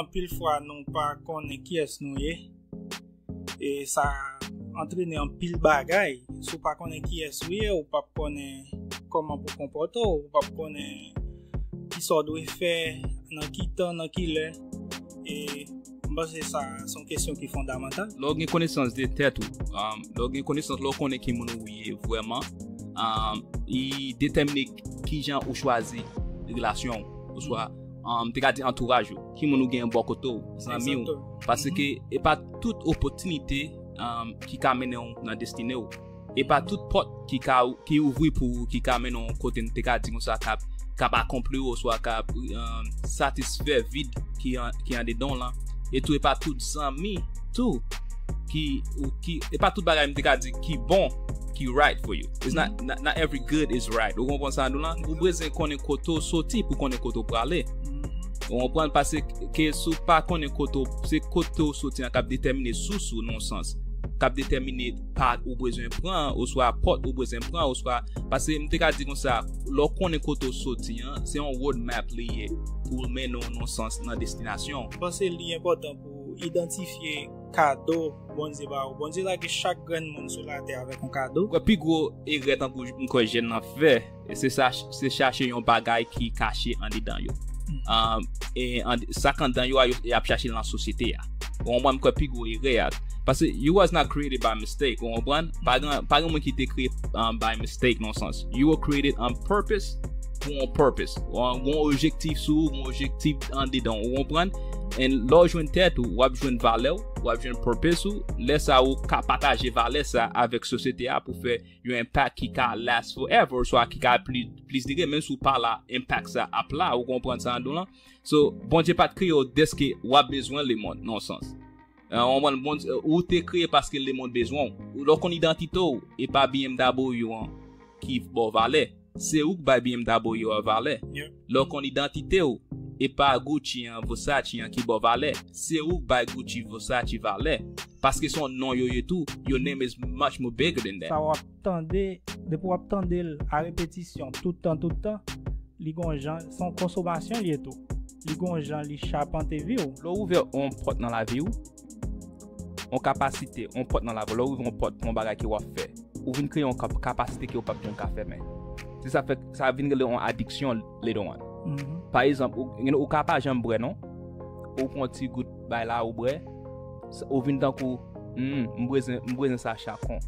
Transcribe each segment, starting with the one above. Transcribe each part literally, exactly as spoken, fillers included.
Anpil fwa nou pa konnen kiyès nou ye. E sa antrene anpil bagay. Si w pa konnen kiyès ou ye, ou p ap konnen kòman pou w konpòte w, ou p ap konnen kisa w dwe fè, nan ki tan, nan ki lè. E m panse sa se yon kesyon ki fondamantal. Lè w gen konesans de tèt ou, um, lè w gen konesans, lè w konnen ki moun ou ye vrèman, um, li detèmine kijan ou chwazi relasyon ou, oswa, um, te ka di antouraj ou, ki moun ou gen bò kote w, zanmi w. Paske e pa tout opòtinite, um, ki ka mennen w nan destine w. E pa tout pòt ki ka, ki ouvri pou ou, ki ka mennen w kote n te ka di konsa, k ap, k ap akonpli w, oswa k ap, um, satisfè vid ki an, ki andedan w lan. E tou, e pa tout zanmi tou ki, ou ki, e pa tout bagay m te ka di ki bon, ki right for you. It's not, not, not every good is right. Ou konprann sa m di w lan? Ou bezwen konnen kote w soti pou konnen kote w prale. Ou konprann? Paske ke si w pa konnen kote w, se kote w soti an k ap detèmine sous ou nan yon sans, k ap detèmine pa ou bezwen pran, oswa pòt ou bezwen pran, oswa, paske m te ka di konsa, lè w konnen kote w soti an, se yon road map li ye pou l mennen w nan yon sans nan destinasyon. M panse li enpòtan pou idantifye kado Bondye ba ou. Bondye lage chak grenn moun sou latè avèk yon kado. Kwè pi gwo erè tankou m kwè jèn nan fè, se sa, se chache yon bagay ki kache andedan yo. Um, e an, sa k anndan yo a, yo, y ap chache l nan sosyete a. Ou konprann, m kwè pi gwo erè a. Paske you was not created by mistake, ou konprann? Pa gen, pa gen moun ki te kreye, um, by mistake nan sans. You were created on purpose, pou yon purpose. Ou gen yon objektif sou ou, yon objektif andedan, ou konprann? And lè w jwenn tèt ou, w ap jwenn valè w, w ap jwenn purpose ou. Lè sa ou ka pataje valè sa avèk sosyete a pou fè yon impact ki ka last forever, oswa ki ka pli, plis dire, menm si w pa la, impact sa ap la, ou konprann sa m di w lan? So, Bondye pa t kreye w dèske w ap bezwen lemonn, nan yon sans. Eh, ou konprann, Bondye, ou te kreye paske lemonn bezwen w. Lè w konn idantite w, e pa B M W an ki ba w valè. Se ou k bay B M W a valè. Lè w konn idantite w, e pa Gucci an, Versace an ki ba w valè. Se ou k bay Gucci, Versace valè. Paske se yon non yo ye tou. Your name is much more bigger than that. Sa w ap tande, depi w ap tande l a repetisyon tout tan, tout tan, li gon jan, se yon konsomasyon li ye tou. Li gon jan li chapante vi w. Lè w ouvè yon pòt nan lavi w, yon kapasite, yon pòt nan lavi w, lè w ouvè yon pòt pou yon bagay ke w ap fè, ou vin kreye yon kap-, kapasite ke w p ap janm ka fèmen. Se sa fè, sa vin rele yon adiksyon later on. Pa egzanp, ou, ou ka pa janm bwè non, ou pran yon ti gout bay la, ou bwè, sa, ou vin tankou, hmm, m bezwen, m bezwen sa chak on.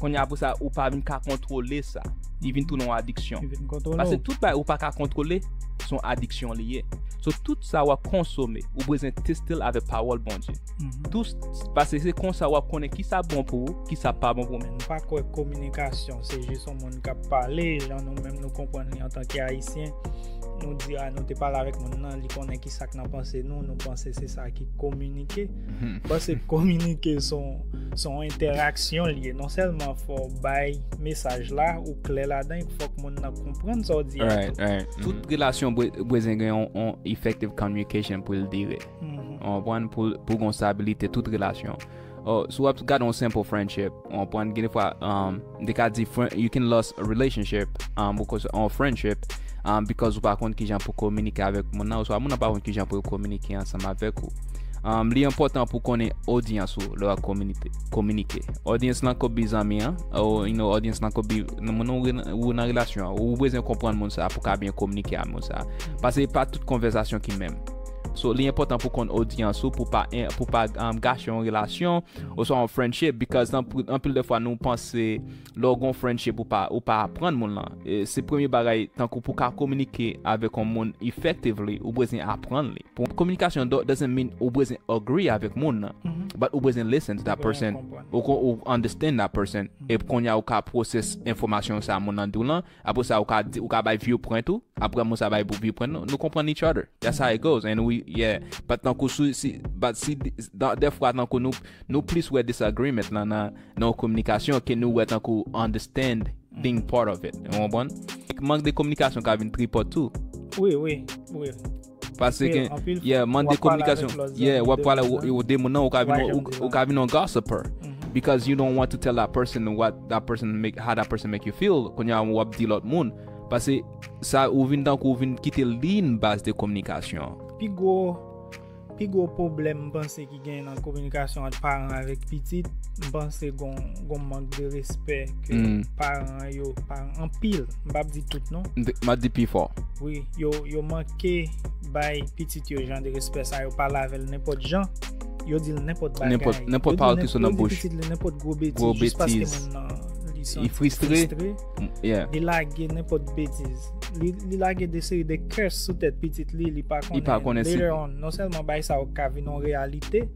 Kounye a apre sa, ou pa vin ka kontwole sa. Li vin tounen yon adiksyon. Paske tout bagay ou pa ka kontwole, se yon adiksyon li ye. So, tout sa w ap konsome, ou bezwen teste l avèk pawòl Bondye. Tout, paske se konsa w ap konnen ki sa bon pou ou, ki sa pa bon pou ou. Men nou pa kwè kominikasyon se jis yon moun k ap pale, jan nou menm nou konprann li antanke Ayisyen. Nou di, a, nou te pale avèk moun nan, li konnen ki sa k nan panse nou, nou panse se sa ki kominike. Panse kominike se yon, se yon entèraksyon li ye. Non sèlman fò w bay mesaj la, ou klè ladan, e fòk moun nan konprann sa w di a tou. Tout relasyon bwe-, bezwen gen yon, yon effective communication pou l dire. Ou konprann? Pou, pou gen stabilite tout relasyon. Oh, si w ap gade yon simple friendship, ou konprann, gen de fwa, um, m te ka di, fri-, you can lose a relationship, um, because on friendship, um, because ou pa konn kijan pou kominike avèk moun nan, oswa moun nan pa konn kijan pou yo kominike ansanm avèk ou. Um, li enpòtan pou konnen odyans ou lè w ap kominike, kominike. Odyans lan ko bi zanmi an, ou, you know, odyans lan ko bi moun ou re-, ou nan relasyon an. Ou bezwen konprann moun sa pou ka byen kominike ak moun sa. Paske pa tout konvèsasyon ki menm. So, li enpòtan pou konn odyans ou, pou pa, pou pa, um, gache yon relasyon, oswa yon friendship, because anpil, anpil de fwa nou panse lè w gen yon friendship ou pa, ou pa aprann moun lan. E se premye bagay, tankou pou ka kominike avèk yon moun effectively, ou bezwen aprann li. Pou kominikasyon do-, doesn't mean ou bezwen agree avèk moun nan, but ou bezwen listen to that person. Ou, ou understand that person. E kounye a ou ka process enfòmasyon sa moun nan di w lan. Apre sa, ou ka di, ou ka bay viewpoint ou. Apre moun sa bay viewpoint nou. Nou konprann each other. That's how it goes. And we, yeah. But tankou si, si, but si, dan, dèfwa tankou nou, nou plis wè disagreement lan nan, nan yon kominikasyon ke nou wè tankou understanding part of it. Ou konprann? Mank de kominikasyon ka vin tripòt tou. Wi, wi, wi. Paske, yeah, mank de kominikasyon. Yeah, w ap pale avèk de moun nan, ou ka vin, ou, ou ka vin yon gossiper. Because you don't want to tell that person what that person make, how that person make you feel. Kounye a w ap di lòt moun. Paske sa, ou vin tankou ou vin kite liy baz de kominikasyon an. Pi gwo, pi gwo pwoblèm m panse ki genyen nan kominikasyon ant paran avèk pitit, m panse gon, gon mank de respè ke Mm. paran yo, paran anpil, m p ap di tout non, M te- m a di pi fò. wi, yo, yo manke bay pitit yo jan de respè sa, yo pale avè l nenpòt jan, yo di l nenpòt bagay. Nenpòt- nenpòt Yo di l pawòl ki nen- sot yo nan di bouch. Pitit li nenpòt gwo betiz, Gwo jis paske betiz. moun nan li Li santi fristre. fristre. Mm, yeah. Li lage nenpòt betiz. Li, li lage de seri de curse sou tèt pitit li, li pa konnen. Li pa konnen si- Later on, non sèlman bay sa yo ka vin yon reyalite,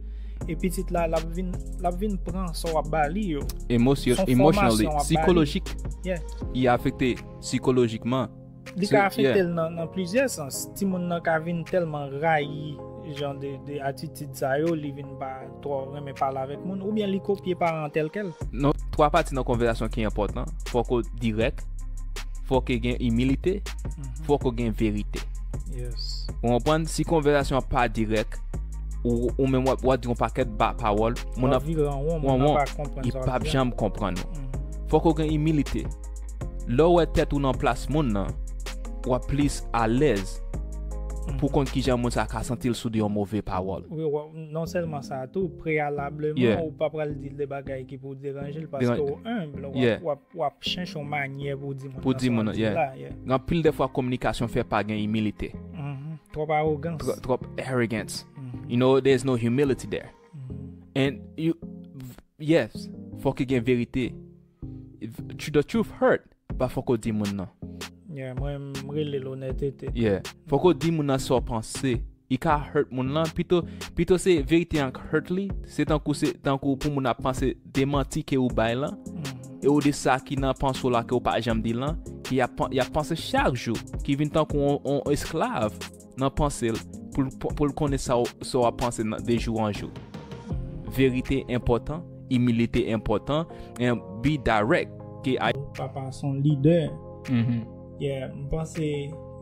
e pitit la, l ap vin, l ap vin pran sa w ap ba li yo. Emosyon, Son emotionally, fòmasyon w ap ba li. Sikolojik. Yeah. Li afekte sikolojikman. Li So, ka afekte yeah. l nan, nan plizyè sans. Timoun nan ka vin tèlman rayi jan de, de atitid sa yo, li vin pa twò renmen pale avèk moun, oubyen li kopye paran an tèlkèl. Non, twa pati nan konvèsasyon ki enpòtan. Fòk ou dirèk, fòk ou gen imilite, Mhm. fòk ou gen verite. Yes. Ou konprann? Si konvèsasyon an pa dirèk, ou, ou menm w ap, w ap di yon pakèt ba pawòl, moun W ap ap vire an won, wan moun nan wan, pa konprann li sa w p ap ap di a. Janm konprann ou. Mhm. Fòk ou gen imilite. Lè w wè tèt ou nan plas moun nan, w ap plis alèz pou Mhm. konn kijan moun sa ka santi l sou de yon move pawòl. Wi, w ap- non sèlman sa tou, preyalableman, Yeah. ou pa pral di de bagay ki pou deranje l paske Deran- ou enb, w ap, Yeah. w ap, w ap chèche yon manyè pou di moun Pou nan di sa w moun ap nan, di yeah. La, yeah. Gen anpil de fwa kominikasyon fè pa gen imilite. Mhm. Twòp awogans. Tro- Twòp arrogance. Mhm. You know, there's no humility there. Mhm. And you, yes, fòk ou gen verite. If- tr- The truth hurt, but fòk ou di moun nan. Yeah, mwen, m rele l onètete. Yeah. Fòk ou di moun nan sa w panse. I ka hurt moun nan. Pito, pito se verite an k hurt li, se tankou se tankou pou moun ap panse de manti ke ou bay lan. Mhm. E ou de sa ki nan panse w la ke ou pa janm di lan, ki y ap, pan- y ap panse chak jou, ki vin tankou yon, yon esklav nan panse l, pou l, pou l konnen sa w, sa w ap panse nan, de jou an jou. Verite enpòtan, imilite enpòtan, and be direct. Ke a- Papa se yon lidè. Mhm. Yeah, m panse,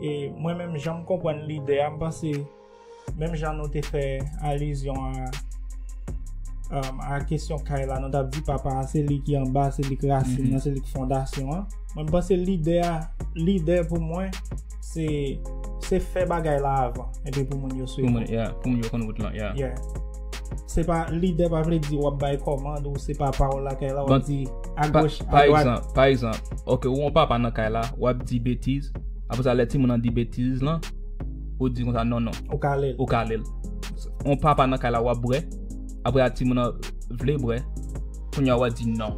e mwen menm jan m konprann lidè a, m panse, menm jan nou te fè alizyon a, um, a kesyon kay la, nou t ap di papa a, se li ki anba, se li ki rasin Mhm. nan, se li ki fondasyon an. Mwen, m panse lidè a, lidè pou mwen, se, se fè bagay la avan, epi pou moun yo Pou swiv. moun, yeah, pou moun yo konn wout lan, yeah. Yeah. Se pa, lidè pa vle di w ap bay kòmand ou se pa pawòl lakay la, w Bon, ap di a Pa, goch, pa a dwat. egzanp, pa egzanp, ok, ou yon papa nan kay la, w ap di betiz, apre sa lè timoun nan di betiz lan, ou di konsa non, non, Ou kale l. ou kale l. Yon papa nan kay la, w ap bwè, apre a timoun nan vle bwè, kounye a w ap di non.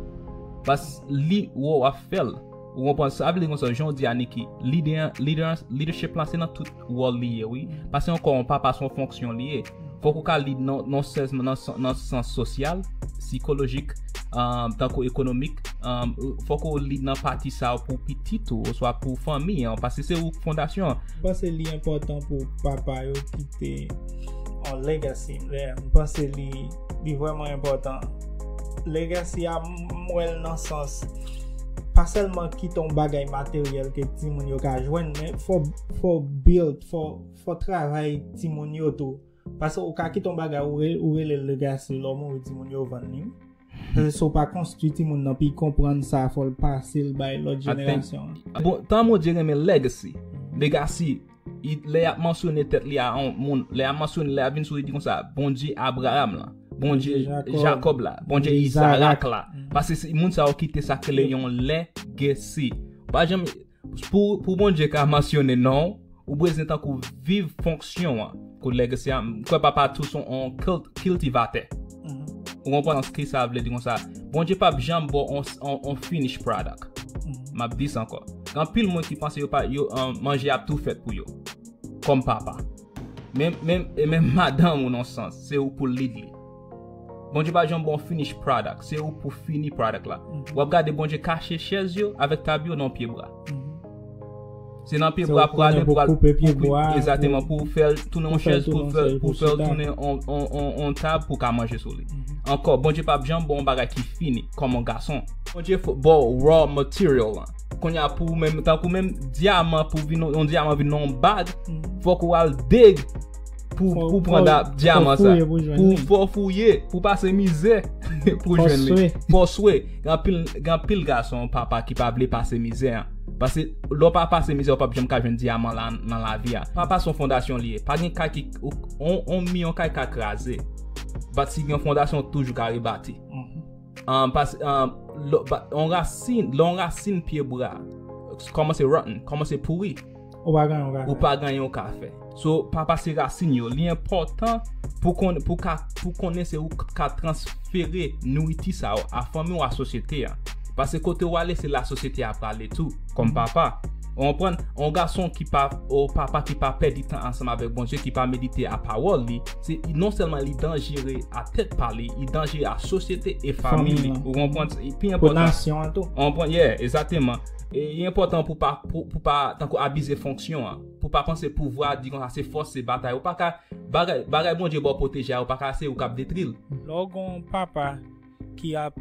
Pas li wè w ap fè l. Ou konprann sa vle di konsa, jan w di a Niki, lidè, lidè, leadership lan se nan tout wòl li ye, wi. Paske ankò yon papa se yon fonksyon li ye. Fòk ou ka lead non, non sèlman nan, nan sans sosyal, sikolojik, um, tankou ekonomik, um, fòk ou lead nan pati sa yo pou pitit ou, oswa pou fanmi an, paske se ou k fondasyon an. M panse li enpòtan pou papa yo kite yon legacy. Yeah, m panse li, li vrèman enpòtan. Legacy a, m, m wè l nan sans, pa sèlman kite yon bagay materyèl ke timoun yo ka jwenn, men fò, fò build, fò, fò travay timoun yo tou. Paske ou ka kite yon bagay, ou re-, ou rele l legacy, lè w mouri timoun yo vann li. Paske si w pa konstwi timoun nan pou l konprann sa, fò l pase l bay lòt I think- jenerasyon an. Bon, tan Bondye renmen legacy, legacy, i, lè y ap mansyone tèt li a yon moun, lè y ap mansyone, lè y ap vin sou li di konsa, Bondye Abraham la, Bondye Bondye Jacob. Jacob la, Bondye Bondye Izarak Izarak la. Mhm. Paske se moun sa yo kite sa k rele yon legacy. Pa janm, pou, pou Bondye ka mansyone non, ou bezwen tankou viv fonksyon an. Kou legacy a, m kwè papa tou se yon kilt-, kiltivatè. Mhm. Ou konprann ki sa vle di konsa? Bondye p ap janm ba w on, on, on finish product. Mhm. M ap di sa ankò. Gen anpil moun ki panse yo pa, yo, um, manje ap tou fèt pou yo. Kòm papa. Menm, menm, e menm madanm ou nan sans, se ou pou lead li. Bondye pa janm ba w finish product, se ou pou fini product la. Mhm. W ap gade Bondye kache chèz yo avèk tab yo nan pye bwa. Mhm. Se nan pye Se bwa ou pou ale, konnen pou pou al, koupe pye pou, bwa, egzakteman, pou- pou fè l tounen pou yon fè l chèz, pou tounen fè, yon pou chèz, fè l pou chita. Tounen on, on, on, on tab pou ka manje sou li. Mhm. Ankò, Bondye p ap janm ba w yon bagay ki fini, kòm yon gason. Bondye fo-, ba w raw material lan. Kounye a pou menm, tankou menm dyaman, pou vin yon dyaman vin yon bag, Mhm. fòk ou al dig pou, Fò- pou pran fò- da-, dyaman fò sa. fouye pou jwenn Pou li. Fò fouye, pou pase mizè pou Fò jwenn li. Swe. Fò swe. Gen anpil, gen anpil gason, papa ki pa vle pase mizè an. Paske lè w pa pase mizè, w p ap janm ka jwenn dyaman la nan lavi a. Papa se yon fondasyon li ye. Pa gen kay ki, on, on mi yon kay ka kraze. But si gen yon fondasyon, w toujou ka rebati. Um, pas, um, lè, ba, on rasin, lè on rasin pye bwa kòmanse rotten, kòmanse pouri, Ou pa gen yon ka ou pa gen yon ka fè. So, papa se rasin yo. Li enpòtan pou kon, pou ka, pou konnen se ou k ka transfere nouriti sa yo a fanmi w, a sosyete a. Paske kote w ale, se la sosyete a prale tou, kòm papa. Ou konprann? On gason ki pa, o papa ki pa pèdi tan ansanm avèk Bondye, ki pa medite a pawòl li, se non sèlman li danjere a tèt pa li, li danjere a sosyete e fanmi li. Ou konprann? Pi enpòtan. Pou nasyon an tou. Ou konprann? Yeah, egzakteman. E li enpòtan pou pa, pou, pou pa tankou abize fonksyon an. Pou pa panse pouvwa, di konsa se fòs, se batay. Ou pa ka, bagay, bagay Bondye ba w pwoteje a, ou pa ka se ou k ap detri l. Lè w gen yon papa ki ap,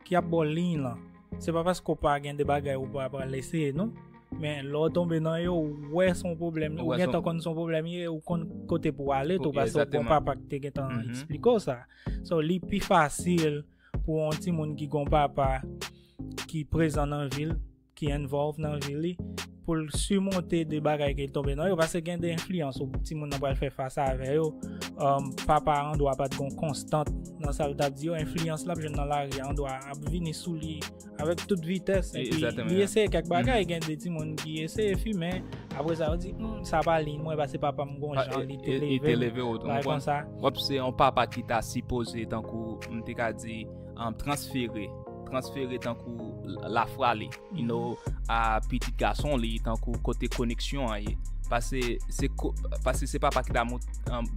ki ap ba w liy lan, se pa paske w pa gen de bagay ou pa pral eseye, non. Men lè w tonbe nan yo, ou wè se yon pwoblèm, ou gentan konn se yon pwoblèm ye, ou konn kote pou w ale tou, paske w gen yon papa ki te gentan eksplike w sa. So, li pi fasil pou yon timoun ki gen yon papa ki prezan nan vi l, ki involve nan vi li, pou l simonte de bagay ke l tonbe nan yo, paske gen de enfliyans ou timoun nan pral fè fas avè yo. Um, papa an dwa pa t gon konstant nan sa l t ap di yo, enfliyans l ap jwenn nan lari an dwa ap vini sou li avèk tout vitès, epi li eseye kèk bagay. Gen de timoun ki eseye fimen, apre sa yo di, hmm, sa pa liy mwen, paske papa m gon jan li te leve m, bagay konsa. W ap se yon papa ki ta sipoze, tankou m te ka di, um, transfere, transfere tankou lafwa li, you know, a pitit gason li, tankou kote koneksyon an ye. Paske se, paske se papa ki ta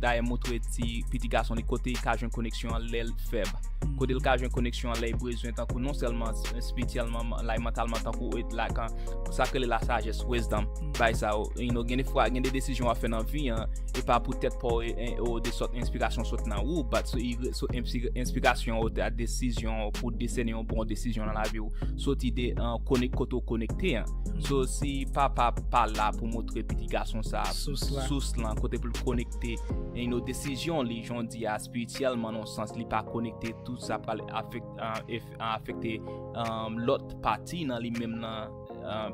dayè montre ti pitit gason li kote li ka jwenn koneksyon an lè l fèb, kote l ka jwenn koneksyon an lè l bezwen, tankou non sèlman espirityèlman, like, mantalman, tankou, like, sa k rele la sajès, wisdom, bay sa yo. You know, gen de fwa, gen de desizyon w ap fè nan vi an, e pa poutèt pa w, de sòt enspirasyon sot nan ou, but so, so, enspirasyon ou, ta desizyon pou desène yon bon desizyon nan lavi w, soti de konek, kote w konekte an. So, si papa pa la pou montre pitit gason sa sous lan, kote pou l konekte, you know, desizyon li, jan w di a, espirityèlman, nan sans, li pa konekte, tout sa pral afekte, afekte lòt pati nan li menm nan.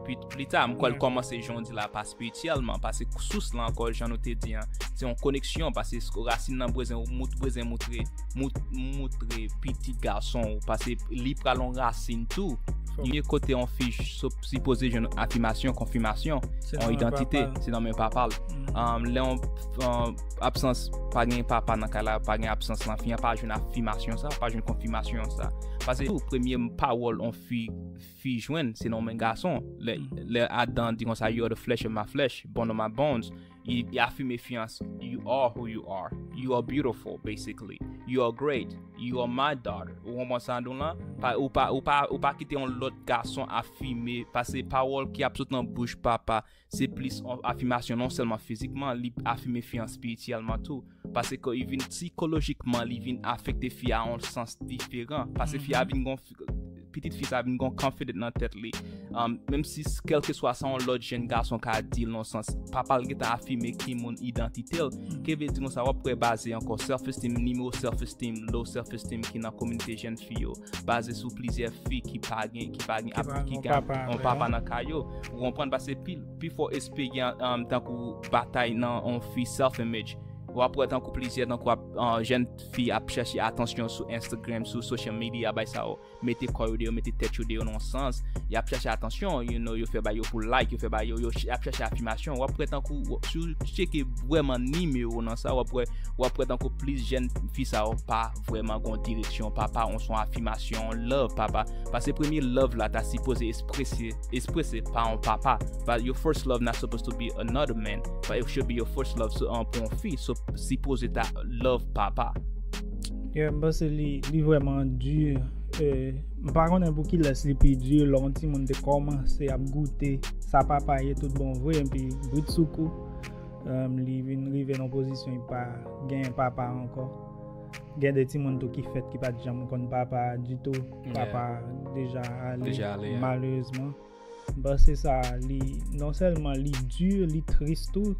Pita, m kwè l kòmanse, jan w di la, pa espirityèlman, paske sous lan ankò, jan nou te di an, se yon koneksyon, paske rasin nan bezwen, bezwen moutre, moutre pitit gason w, paske li pral yon rasin tou. Premye kote yon fi sipoze jwenn afimasyon, konfimasyon, yon idantite, se nan men papa l. Lè yon absans, pa gen papa nan kay la, pa gen absans lan, fi an pa jwenn afimasyon sa, pa jwenn konfimasyon sa. Paske tou premye pawòl yon fi fi jwenn, se nan men gason. Lè, lè Adan di konsa, "You are the flesh of my flesh, bone of my bones." Li, li afime fi an, "You are who you are. You are beautiful, basically. You are great. You are my daughter." Ou konprann sa m di w lan? Pa, ou pa, ou pa, ou pa kite yon lòt gason afime, paske pawòl ki ap sot nan bouch papa, se plis yon afimasyon non sèlman fizikman, li afime fi an espirityèlman tou. Paske li vin sikolojikman, li vin afekte fi a yon sans diferan. Paske fi a vin gon, pitit fi sa vin gon confident nan tèt li. Um, menm si kèlkeswa sa yon lòt jèn gason ka di l nan sans, papa l gentan afime ki moun, idantite l. Ke vle di konsa, w ap wè baze ankò self esteem, nimewo self esteem, low self esteem ki nan kominote jèn fi yo. Baze sou plizyè fi ki pa gen, ki pa gen, ki pa gen yon papa nan kay yo. Ou konprann, paske pi, pi fò espere gen, um, tankou batay nan yon fi self image. W ap wè tankou plizyè, tankou ap, uh, jèn fi ap chèche atansyon sou Instagram, sou social media, bay sa yo. Mete kò yo deyò, mete tèt yo deyò nan yon sans. Y ap chèche atansyon, you know, yo fè ba yo pou like, yo fè ba yo, yo ch-, y ap chèche afimasyon. W ap wè tankou, w-, si w tcheke vrèman nimewo nan sa, w ap wè, w ap wè tankou plis jèn fi sa yo pa vrèman gon direksyon papa, on son afimasyon, on love papa. Paske premye love la ta sipoze eksprese, eksprese pa yon papa. But your first love not supposed to be another man, but it should be your first love, so, uh, pou yon fi, so, sipoze ta love papa. Yeah, m panse li, li vrèman di. E, m pa konnen pou kilès li pi di, lè yon timoun te kòmanse ap goute sa papa ye tout bon vre, epi bridsoukou, um, li vin rive nan pozisyon li pa gen papa ankò. Gen de timoun tou ki fèt ki pa t janm konn papa ditou. Papa deja ale, malerezman. M panse sa, li, non sèlman li di, li tris tou,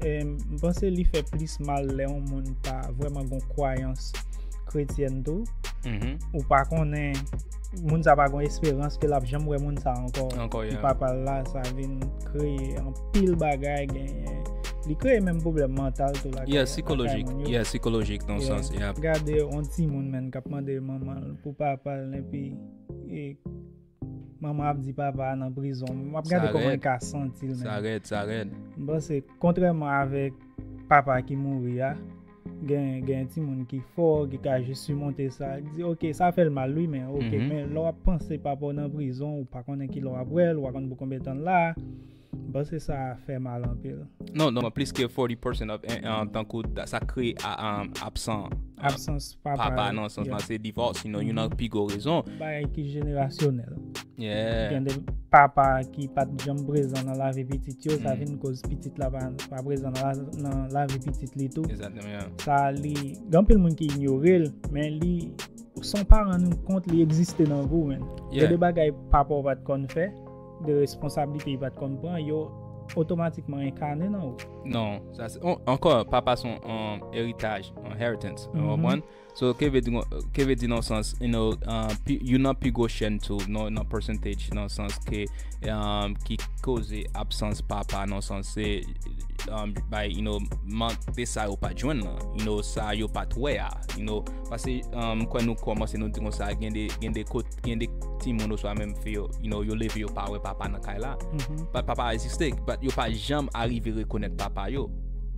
e m panse li fè plis mal lè yon moun pa vrèman gon kwayans kretyèn tou. Ou pa konnen Moun sa pa gen esperans ke l ap janm wè moun sa ankò. Ankò, yeah. Papa l la, sa vin kreye anpil bagay, genyen. Li kreye menm pwoblèm mantal tou lakay, yeah, sikolojik, yeah, sikolojik nan sans, yeah. Gade yon timoun, menm, k ap mande manman l pou papa l, epi e, manman ap di papa a nan prizon. M ap gade kòman l ka santi l, menm. Sa rèd, sa rèd. M panse, kontrèman avèk papa ki mouri a, gen, gen timoun ki fò, ki ka jis simonte sa. Di, ok, sa fè l mal, wi, men ok, men lè w ap panse papa w nan prizon, ou pa konnen ki lè w ap wè l, ou pa konn pou konbyen tan l la, m panse sa fè mal anpil. Non, non, plis ke forty percent of, eh, eh, tankou da- sa kreye a- um, absan, uh, absans papa, papa nan sans, yeah, nan se divòs, you know, youn nan pi gwo rezon. Bagay ki jenerasyonèl. Yeah. Gen de papa ki pa t janm prezan nan lavi pitit yo, sa vin koz pitit la pa, pa prezan nan la- nan lavi pitit li tou. Exactement, yeah. Sa li, gen anpil moun ki inyore l, men li, san w pa rann ou kont, li egziste nan vi w, menm. Yeah. Gen de bagay papa w pa t konn fè, de responsablite li pa t konn pran, yo otomatikman enkane nan ou. Non, sa se, on- ankò, papa se yon, um, eritaj, yon inheritance, ou konprann? So, ke vle di, ke vle di nan sans, you know, uh, pi- youn nan pi gwo chèn tou, nan, nan percentage, nan sans ke, um, ki koze absans papa, nan sans se, um, bay, you know, mank de sa yo pa t jwenn lan, you know, sa yo pa t wè a, you know, paske, um, m kwè nou kòmanse nou di konsa, gen de, gen de kot- gen de timoun oswa menm fi yo, you know, yo leve yo pa wè papa nan kay la. But papa egziste, but yo pa janm arive rekonèt papa yo.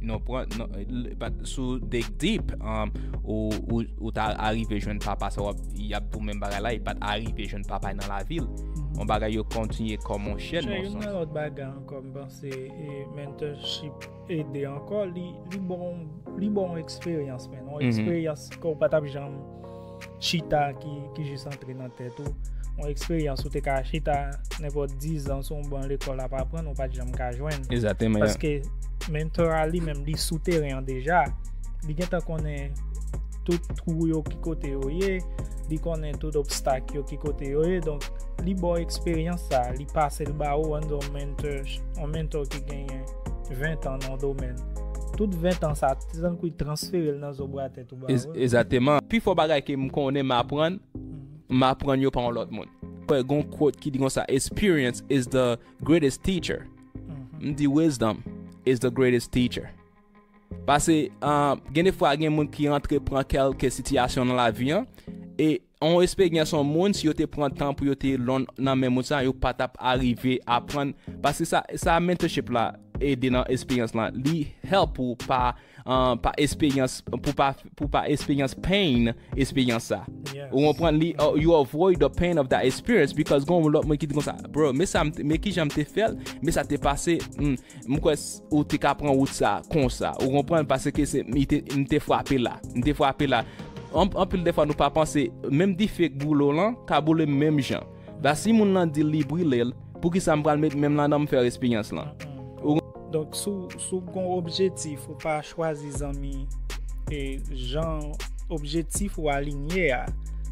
Non, pran, non, l- but si w dig deep, um, ou, ou, ou ta arive jwenn papa sa w ap, y ap di w menm bagay la, li pa t arive jwenn papa nan lavi l. Yon bagay yo kontinye kòm yon chèn nan yon sans. Youn nan lòt bagay ankò, m panse, e, mentorship ede ankò, li, li bon, li bon eksperyans, men yon eksperyans ke w pa t ap janm chita ki, ki jis antre nan tèt ou. Yon eksperyans ou te ka chita nenpòt diz an sou yon ban lekòl ap aprann, ou pa t janm ka jwenn. Exactement, yeah. Paske mentor a li menm, li sou teren an deja. Li gentan konnen tout twou yo ki kote yo ye, li konnen tout obstak yo ki kote yo ye. Donk, li ba w eksperyans sa, li pase l ba ou anndan yon mentor, yon mentor ki genyen ven tan nan yon domèn. Tout ven tan sa, se tankou li transfere l nan zo bra tèt ou ba ou. Egzakteman. Pifò bagay ke m konnen m aprann, m aprann yo pa yon lòt moun. Kwè, gon quote ki di konsa, "Experience is the greatest teacher." M di, "Wisdom is the greatest teacher." Paske, ah, gen de fwa, gen moun ki rantre pran kèlke sitiyasyon nan lavi an, e yon esperyans yon moun, si yo te pran tan pou yo te lon nan men moun sa, yo pa t ap arive aprann. Paske sa, sa mentorship la ede nan esperyans lan. Li help ou pa, ah, pa esperyans, pou pa, pou pa esperyans pain, esperyans sa. Ou konprann li, uh, you avoid the pain of that experience because gon lòt moun ki di konsa, "Bro, men sa m te- men kijan m te fè l, men sa te pase, hmm, m kwè s- ou te ka pran wout sa konsa." Ou konprann? Paske se, m te, m te frape la. M te frape la. An- anpil de fwa nou pa panse, menm dife k boule w lan, ka boule m menm jan. Da si moun lan di li brile l, poukisa m pral met men m ladan m fè esperyans lan? Ou Donk, si w, si w gon objektif, ou pa chwazi zanmi e jan objektif ou alinye a.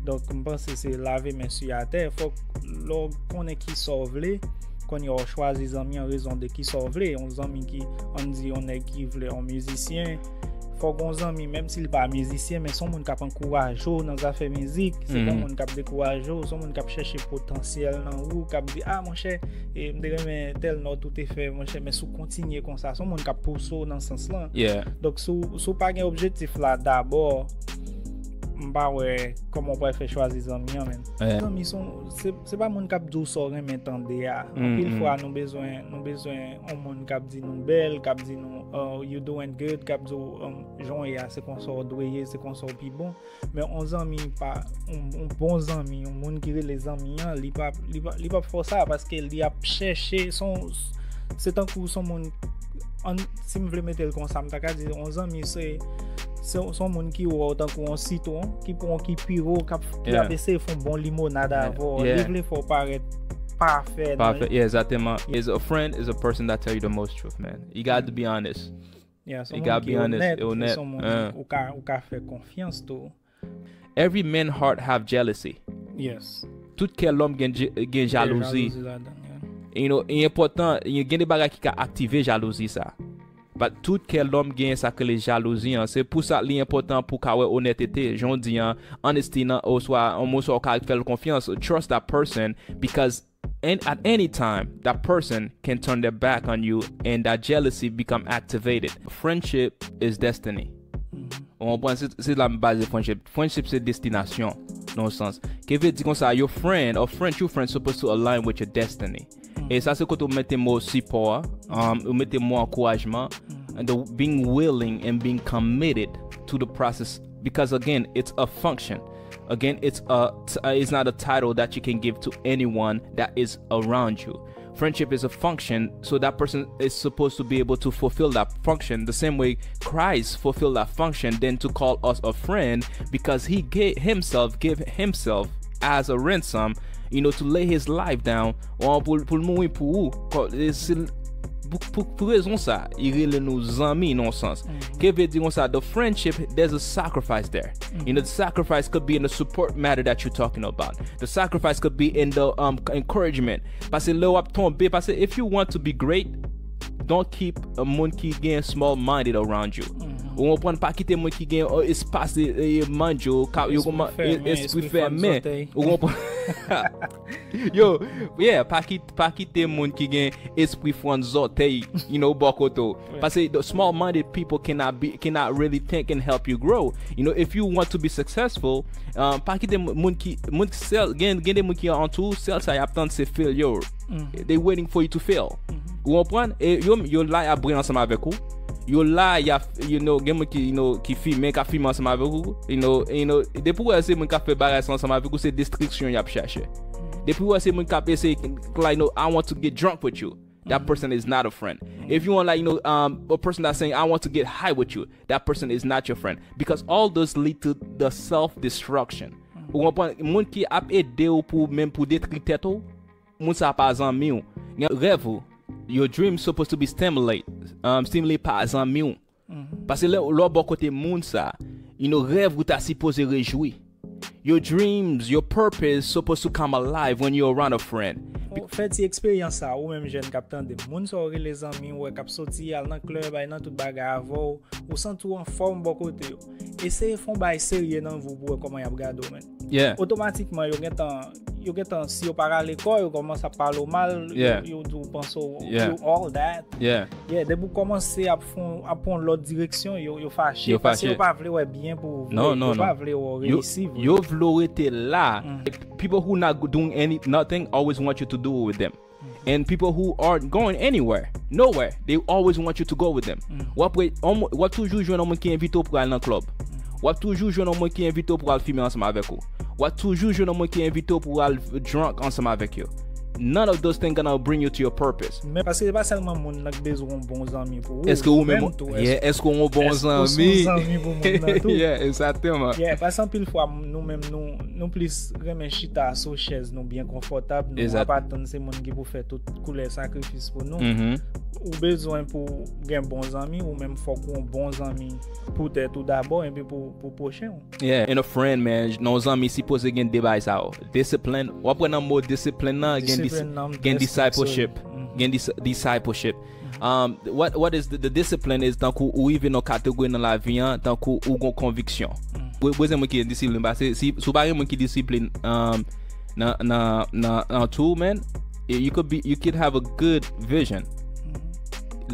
Donk, m panse se lave men sou atè. Fòk lè w konnen ki sa w vle, kounye a w chwazi zanmi an rezon de ki sa w vle. Yon zanmi ki, ann di, yon nèg ki vle yon mizisyen, fòk yon zanmi, menm si l pa mizisyen, men se yon moun k ap ankouraje w nan zafè mizik, se pa yon moun k ap dekouraje w, se yon moun k ap chèche potansyèl nan ou, k ap di, "Ah, monchè, e m te renmen tèl nòt ou te fè, monchè, men si w kontinye konsa," se yon moun k ap pouse w nan sans lan. Donk, si w, si w pa gen objektif la dabò, m pa wè kòman w pral fè chwazi zanmi an, menm. Zanmi se, se, se pa moun k ap di w sa w renmen tande a. Anpil fwa, nou bezwen, nou bezwen yon moun k ap di nou bèl, k ap di nou, "Oh, you doing good," k ap di w, um, "Jan w ye a, se konsa w dwe ye, se konsa w pi bon." Men yon zanmi pa, yon, yon bon zanmi, yon moun ki rele zanmi an, li pa, li pa, li p ap fè w sa paske li ap chèche, se yon, se tankou se yon moun, ann, si m vle mete l konsa, m ta ka di yon zanmi se, se, se yon moun ki wè w tankou yon sitwon, ki pran, ki pi wo, k ap, ki ap eseye fè yon bon limonad avè w. Li vle fè w parèt pafè nan. Pafè, yeah, exactement. Is a friend is a person that tell you the most truth, man. You got to be honest. Yeah, se yon moun ki onèt, se yon moun ou ka, ou ka fè konfyans tou. Every man heart have jealousy. Yes. Tout kè lòm gen, gen jalouzi. Gen jalouzi ladan, yeah. You know, e enpòtan, gen de bagay ki ka aktive jalouzi sa. But tout kè lòm gen sa k rele jalouzi an. Se pou sa li enpòtan pou ka wè onètete, jan w di an, honesty nan, oswa yon moun sa w ka fè l konfyans, trust that person, because and at any time that person can turn their back on you and that jealousy become activated. Friendship is destiny. Ou konprann? Se, se la m baze friendship. Friendship se destinasyon, nan yon sans. Ke vle di konsa, your friend or friend, true friend supposed to align with your destiny. E sa se kote ou mete mo sipò a, um, ou mete mo ankourajman, and the being willing and being committed to the process, because again, it's a function. Again, it's a t- uh, it's not a title that you can give to anyone that is around you. Friendship is a function, so that person is supposed to be able to fulfill that function the same way Christ fulfilled that function, then to call us a friend because he gave himself, gave himself as a ransom, you know, to lay his life down, ou pou, pou l mouri pou ou. Pou, pou, pou rezon sa, li rele nou zanmi nan yon sans. Ke vle di konsa, the friendship, there's a sacrifice there. You know, the sacrifice could be in the support matter that you're talking about. The sacrifice could be in the um, encouragement. Paske lè w ap tonbe, paske if you want to be great, don't keep a moun ki gen small minded around you. Ou konprann, pa kite moun ki gen uh, espas e, e manj yo, ka- yo Espri kòman fèmen, e- espri espri fèmen fèmen. Zòtèy. Ou konprann? Yo, yeah, pa kit- pa kite moun ki gen espri fwàn zòtèy, you know, bò kote w. Paske the small minded people cannot be cannot really think and help you grow. You know, if you want to be successful, um, pa kite moun ki moun sèl gen gen de moun ki antou sèl sa y ap tann se failure. They waiting for you to fail. Ou konprann? E yo yo la y ap bwè ansanm avèk ou. Yo la y ap you know gen moun ki you know ki fimen ka fimen ansanm avèk ou. You know, you know, depi w wè se moun k ap fè bagay sa ansanm avèk ou se destriksyon y ap chache. Depi w wè se moun k ap eseye like no I want to get drunk with you. That person is not a friend. If you want like you know um a person that's saying I want to get high with you, that person is not your friend because all those lead to the self destruction. Ou konprann moun ki ap ede w pou menm pou detri tèt ou, moun sa pa zanmi w. Gen rèv ou, your dream supposed to be stimulate, um, stimulate pa zanmi w. Paske lè lè w bò kote moun sa, you know, rèv ou ta sipoze rejwi. Your dreams, your purpose supposed to come alive when you're around a friend. Bon, fè ti eksperyans sa, ou menm jèn k ap tande m. Moun sa w rele zanmi w, wè k ap soti, al nan klèb, al nan tout bagay avè w, ou santi w anfòm bò kote yo. Eseye fè yon bagay serye nan vi w pou wè kòman y ap gade w, man. Yeah. Otomatikman, yo gentan, yo gentan, si yo pa rale kò, yo kòmanse ap pale w mal, yo, Yeah. yo di w panse w, Yeah. you all that. Yeah. Yeah, depi w kòmanse ap fon, ap pran lòt direksyon, yo, yo fache. Yo Paske fache. yo pa vle wè byen pou ou vre. Non, non, Yo pa non. vle wè w Yo, reyisi vre. yo vle w rete la. People who not doing any nothing always want you to do it with them. And people who aren't going anywhere, nowhere, they always want you to go with them. W ap wè, w ap toujou jwenn yon moun ki envite w pou al nan klèb. W ap toujou jwenn yon moun ki envite w pou al fimen ansanm avèk ou. W ap toujou jwenn yon moun ki envite w pou al drunk ansanm avèk yo. None of those things gonna bring you to your purpose. Men paske se pa sèlman moun nan ki bezwen yon bon zanmi pou ou. Èske ou menm, tou, yeah, èske ou yon bon zanmi? Èske ou se yon zanmi pou moun nan tou? Yeah, exactement. Yeah, paske anpil fwa nou menm nou nou plis renmen chita sou chèz nou byen konfòtab, nou ap atann se moun ki pou fè tout koulè sakrifis pou nou. Ou bezwen pou gen bon zanmi, ou menm fòk ou yon bon zanmi pou tèt ou dabò epi pou, pou pwochen w. Yeah, and a friend, man, nan yon zanmi sipoze gen de bagay sa yo. Discipline, w ap wè nan mo discipline nan, gen dis- Discipline nan, gen discipleship, gen dis- discipleship. Um, what, what is the, the discipline is tankou ou rive nan kategori nan lavi an, tankou ou gon konviksyon. Ou bezwen moun ki gen disiplin, paske si, si ou pa gen moun ki disiplin, um, nan, nan, nan, nan tou, man, you could be, you could have a good vision.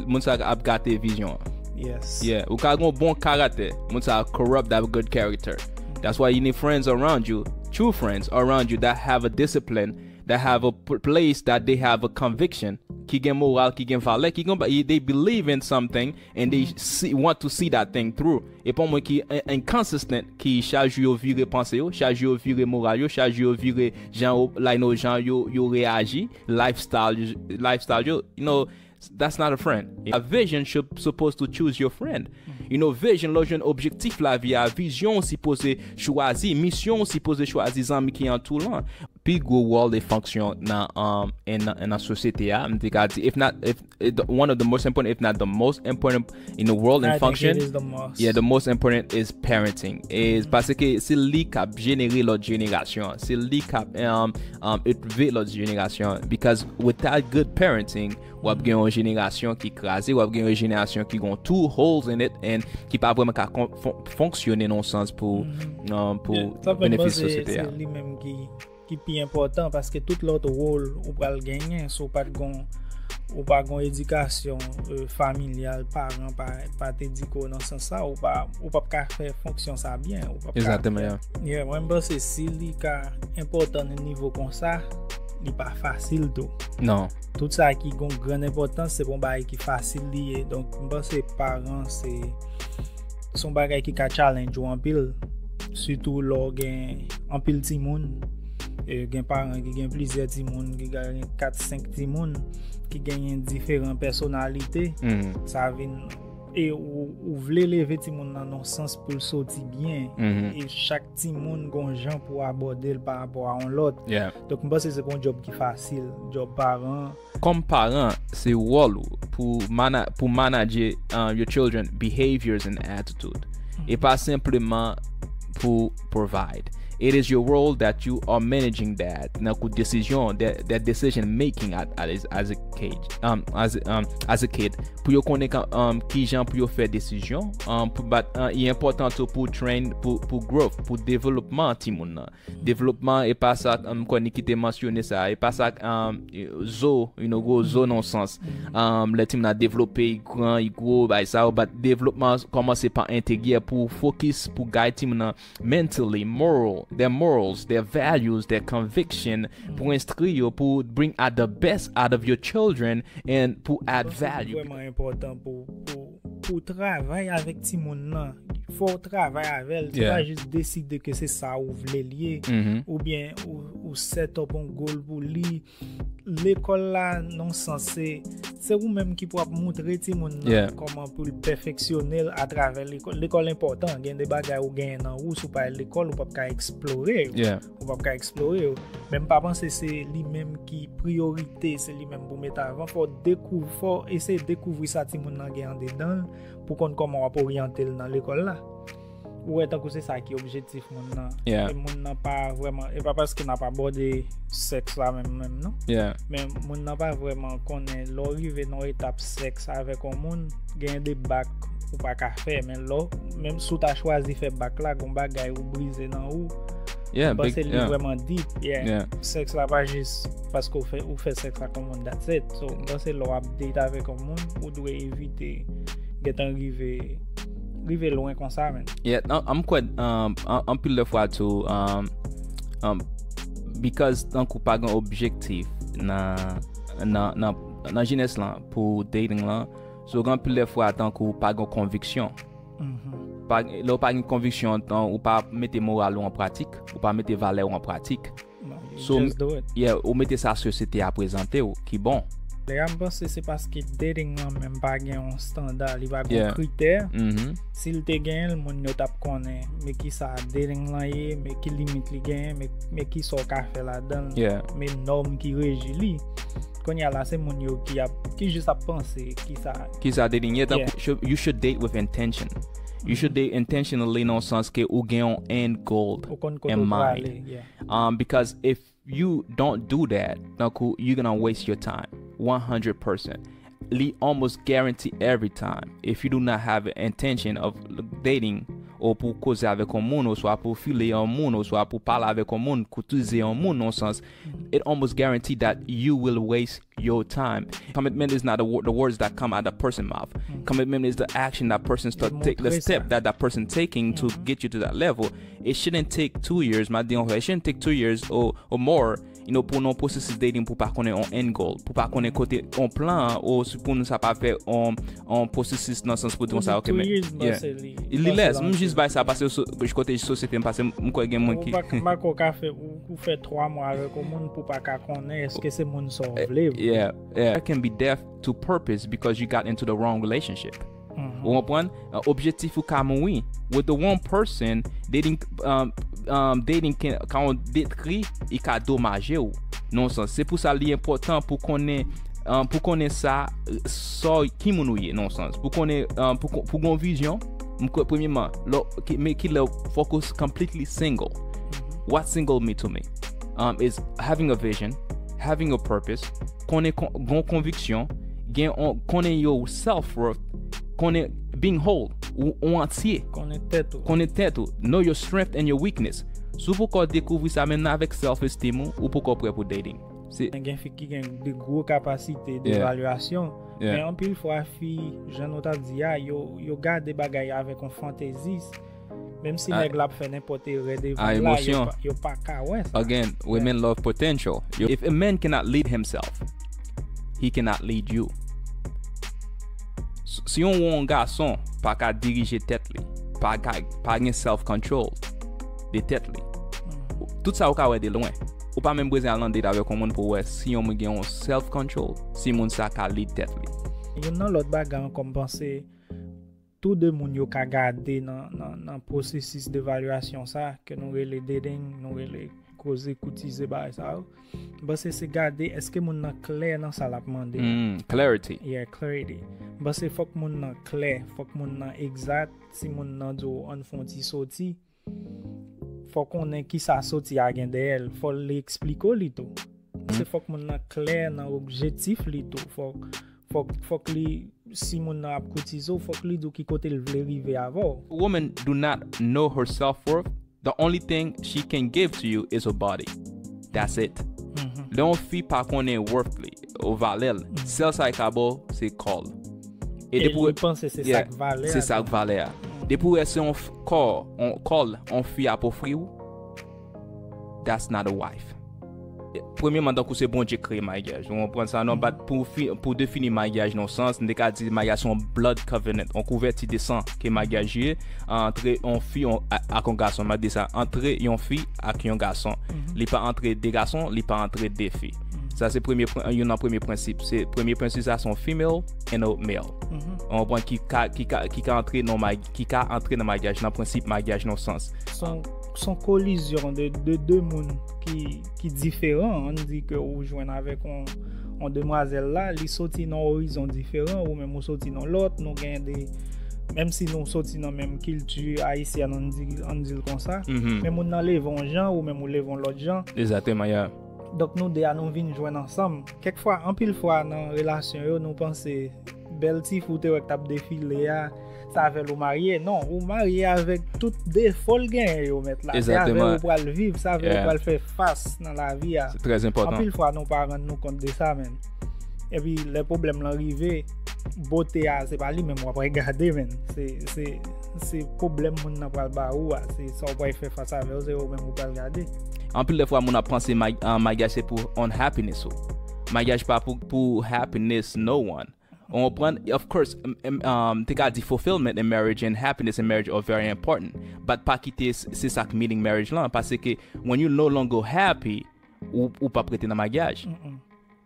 Moun sa ap gate vizyon an. Yes. Yeah, ou ka gen yon bon karaktè, moun sa corrupt that good character. That's why you need friends around you, true friends around you that have a discipline, that have a p- place that they have a conviction, ki gen moral, ki gen valè, ki gen, they believe in something and they see, want to see that thing through. E pa moun ki in- inconsistent, ki chak jou yo vire panse yo, chak jou yo vire moral yo, chak jou yo vire jan yo, like, no, jan yo, yo reyaji, lifestyle, lifestyle yo, you know, that's not a friend. A vision should supposed to choose your friend. You know, vision, lè w jwenn objektif lavi a, vizyon w sipoze chwazi, misyon w sipoze chwazi zanmi ki antoure w lan. pi gwo wòl e fonksyon nan um, nan, nan sosyete a, m te ka di, if not, if, eh, the- one of the most important, if not the most important in the world and I think function. It is the most. Yeah, the most important is parenting. Is paske se li k ap jenere lòt jenerasyon. Se li k ap um, um, elve lòt jenerasyon. Because without good parenting, w ap gen yon jenerasyon ki kraze, w ap gen yon jenerasyon ki gon two holes in it and ki pa vrèman ka kon- fon- fonksyone nan yon sans pou um, pou Yeah, sa fè m benefis panse sosyete se a. Li menm ki ki pi enpòtan, paske tout lòt wòl ou pral genyen, si w pa t gon ou pa gon edikasyon euh, familyal, paran pa, pa te di ko nan sans sa, ou pa ou p ap ka fè fonksyon sa byen, ou p ap ka Exactement, yeah. Yeah, mwen m panse si li ka enpòtan nan nivo konsa, li pa fasil tou. Non. Tout sa ki gon grann enpòtans, se pa yon bagay ki fasil li ye. Donk m panse paran se se yon bagay ki ka challenge ou anpil, sitou lè w gen anpil timoun. E gen paran ki gen plizyè timoun, ki gen kat senk timoun, ki genyen diferan pèsonalite. Mhm. Sa vin e ou, ou vle leve timoun nan nan sans pou l soti byen. Mhm. E chak timoun gon jan pou abòde l pa rapò a yon lòt. Yeah. Donk m panse se pa yon djòb ki fasil. Djòb paran. Kòm paran, se wòl ou pou mana, pou manage um, your children behaviors and attitude. E pa senpleman pou provide. It is your role that you are managing that nan kou desizyon, that, that decision making at, at, as, as a kid. Um, as, um, as a kid. Pou yo konnen kan- um, ki jan pou yo fè desizyon. Um, pou, but, uh, e enpòtan tou pou train, pou, pou growth, pou devlopman timoun nan. Devlopman e pa sa um, kwè Niki te mansyone sa, e pa sa um, zo, you know, gwo zo nan sans. Um, lè timoun nan devlope, i gran, i gwo, bay sa yo, but devlopman kòmanse pa enteryè pou fokis, pou guide timoun nan mentally, moral, their morals, their values, their conviction, pou enstwi yo, pou bring out the best out of your children and pou add Mwen panse li value. Vrèman enpòtan pou, pou, pou travay avèk timoun nan. Fò w travay avè l. Se Yeah. Pa jis deside ke se sa ou vle l ye. Mhm. Oubyen ou, ou set up yon goal pou li. Lekòl la, nan sans, se se ou menm ki pou ap moutre timoun nan Yeah. Kòman pou l pèfeksyone l atravè lekòl. Lekòl enpòtan. Gen de bagay ou genyen nan ou, si w pa al lekòl, ou p ap ka eksplore yo. Yeah. Ou p ap ka eksplore yo. Men m pa panse se li menm ki priyorite, se li menm pou mete avan. Fò dekouv, fò eseye dekouvri sa timoun nan gen andedan l pou konn kòman w ap oryante l nan lekòl la. Ou wè tankou se sa ki objektif moun nan. Yeah. E moun nan pa vrèman, e pa paske n ap abòde sèks la menm menm non. Yeah. Men moun nan pa vrèman konnen lè w rive nan etap sèks avèk yon moun, gen de bak ou pa ka fè, men lò, menm si w ta chwazi fè bak la, gon bagay ou brize nan ou. Yeah, M panse big- li yeah. Vrèman deep. Yeah. Yeah. Sèks la pa jis paske ou fè, ou fè sèks ak yon moun, that's it. So, m panse lè w ap date avèk yon moun, ou dwe evite gentan rive rive lwen konsa, men. Yeah, an- an m kwè um, an- anpil de fwa tou um, um, because tankou pa gen objektif nan nan nan nan jenès lan pou dating lan, so gen anpil de fwa tankou pa gen konviksyon. Mhm. Pa, lè w pa gen konviksyon, tan, ou pa mete moral ou an pratik, ou pa mete valè ou an pratik. Non, you So, just do it. Yeah, ou mete sa sosyete a prezante w ki bon. Lè a m panse se paske dating lan menm pa gen yon standa, li pa gen Yeah. yon kritè. Mhm. Si l te gen l, moun yo t ap konnen men ki sa dating lan ye, men ki limit li genyen, men, men ki sa w ka fè ladan l, Yeah. men nòm ki reji li. Kounye a la, se moun yo ki ap ki jis ap panse ki sa. Ki sa dating ye, tankou Yeah. should- you should date with intention. You should date intentionally nan sans ke ou gen yon end goal Ou konn kote in w mind. Prale. Yeah. Um, because if you don't do that, tankou, you're gonna waste your time. One hundred percent. Li almost guarantee every time. If you do not have an intention of dating, ou pou koze avèk yon moun, oswa pou file yon moun, oswa pou pale avèk yon moun, koutize yon moun, nan sans, it almost guarantee that you will waste your time. Commitment is not a, wo- the words that come out of person mouth. Commitment is the action that person start take, the Montre step sa. That that person taking to get you to that level. It shouldn't take two years, my dear. It shouldn't take two years or, or more, you know, pou nan pwosesis dating, pou pa konnen yon end goal, pou pa konnen kote yon plan, ou si pou nou sa pa fè yon, yon pwosesis nan sans pou di konsa, ok, Two men, years, yeah. se li, Li lès, m jis bay sa, paske so- kote sosyete m pase, m kwè gen moun Ou ki pa, pa ko ka fè, ou, ou fè twa mwa avèk yon moun pou pa ka konnen èske se moun sa w vle. Yeah, yeah. It can be death to purpose because you got into the wrong relationship. Mhm. Ou konprann? Uh, objektif ou ka mouri. With the one person, dating, um, um, dating can, ka yon detri, e ka domaje w, nan yon sans. Se pou sa li enpòtan pou konnen, um, pou konnen sa, sa ki moun ou ye, nan yon sans. Pou konnen, um, pou, pou gon vizyon, m kwè premyeman, lò, ki, men ki lè focus completely single. What single mean to me? Um, is having a vision, having a purpose, konnen kon, gon konviksyon, gen on, konnen your self-worth, konnen being whole, ou, ou antye. Konnen tèt ou. Konnen tèt ou. Know your strength and your weakness. Si w poko dekouvri sa menm nan avèk self-esteem ou, ou poko prè pou dating. Se Gen fi ki gen de gwo kapasite devalyasyon. Yeah. Men anpil fwa fi, jan nou t ap di a, yo, yo gade bagay avèk yon fantezi. Menm si nèg la ap fè nenpòt erè devan la, yo pa, yo pa ka wè sa. Again, women love potential. Yo, if a man cannot lead himself, he cannot lead you. S-, si yon, yon gason pa ka dirije tèt li, pa ka, pa gen self control de tèt li, tout sa ou ka wè de lwen. Ou pa menm bezwen al nan date avèk yon moun pou wè si yon moun gen yon self control, si moun sa ka lead tèt li. Youn nan lòt bagay ankò, m panse tou de moun yo ka gade nan, nan, nan pwosesis devalyasyon sa ke nou rele dating, nou rele koze koutize bagay sa yo. M panse se gade èske moun nan klè nan sa l ap mande. Mm, clarity. Yeah, clarity. M panse fòk moun nan klè, fòk moun nan egzat. Si moun nan di w ann fè yon ti soti, fò konnen kisa soti a gen dèyè l, fò li eksplike w li tou. Se fòk moun nan klè nan objektif li tou. Fòk, fòk, fòk li, si moun nan ap koutize w, fòk li di w ki kote l vle rive avè w. Women do not know her self-worth. The only thing she can give to you is her body. That's it. Lè yon fi pa konnen worth li, ou valè l, sèl sa l ka ba w, se kò l. E depi li panse se sa k valè a. Se sa k valè a. Depi w wè se yon kò, yon kò l, yon fi ap ofri w, that's not a wife. Premyeman, tankou se Bondye kreye maryaj. Ou konprann sa, non? But pou fi, pou defini maryaj nan sans, n te ka di maryaj se yon blood covenant, yon kouvèti de san ke maryaj ye, antre yon fi, yon, a-, ak yon gason, m ap di sa, antre yon fi ak yon gason. Li pa antre de gason, li pa antre de fi. Sa se premye pren-, youn nan premye prensip. Se premye prensip sa se yon female and a male. Ou konprann ki ka, ki ka, ki ka antre nan may-, ki ka antre nan maryaj, nan prensip maryaj nan sans. Se yon, se yon kolizyon de, de de moun ki, ki diferan. Ann di ke ou jwenn avèk yon, yon demwazèl la, li soti nan orizon diferan, ou menm ou soti nan lòt, nou gen de, menm si nou soti nan menm kilti ayisyèn, ann di, ann di l konsa, men moun nan leve yon jan, ou menm ou leve yon lòt jan. Exactement, yeah. Donk nou de a nou vin jwenn ansanm. Kèk fwa, anpil fwa nan relasyon yo, nou panse bèl ti fi w te wè k t ap defile a, se avè l ou marye. Non, ou marye avèk tout defo l genyen yo, mèt la. Se avè l ou pral viv, se avè l ou pral fè fas nan lavi a. Se trè enpòtan. Anpil fwa nou pa rann nou kont de sa, men. Epi lè pwoblèm lan rive, bote a, se pa li menm w ap al gade, men. Se, se, se pwoblèm moun nan pral ba ou a, se sa w pral fè fas avè l, se ou menm ou pral gade. Anpil de fwa moun ap panse may-, ah, maryaj se pou unhappiness ou. Maryaj pa pou, pou happiness no one. Ou konprann? Of course, m, m, um, te ka di fulfillment in marriage and happiness in marriage are very important. But pa kite s-, se sa k meaning marriage lan. Paske when you no longer happy, ou, ou p ap rete nan maryaj.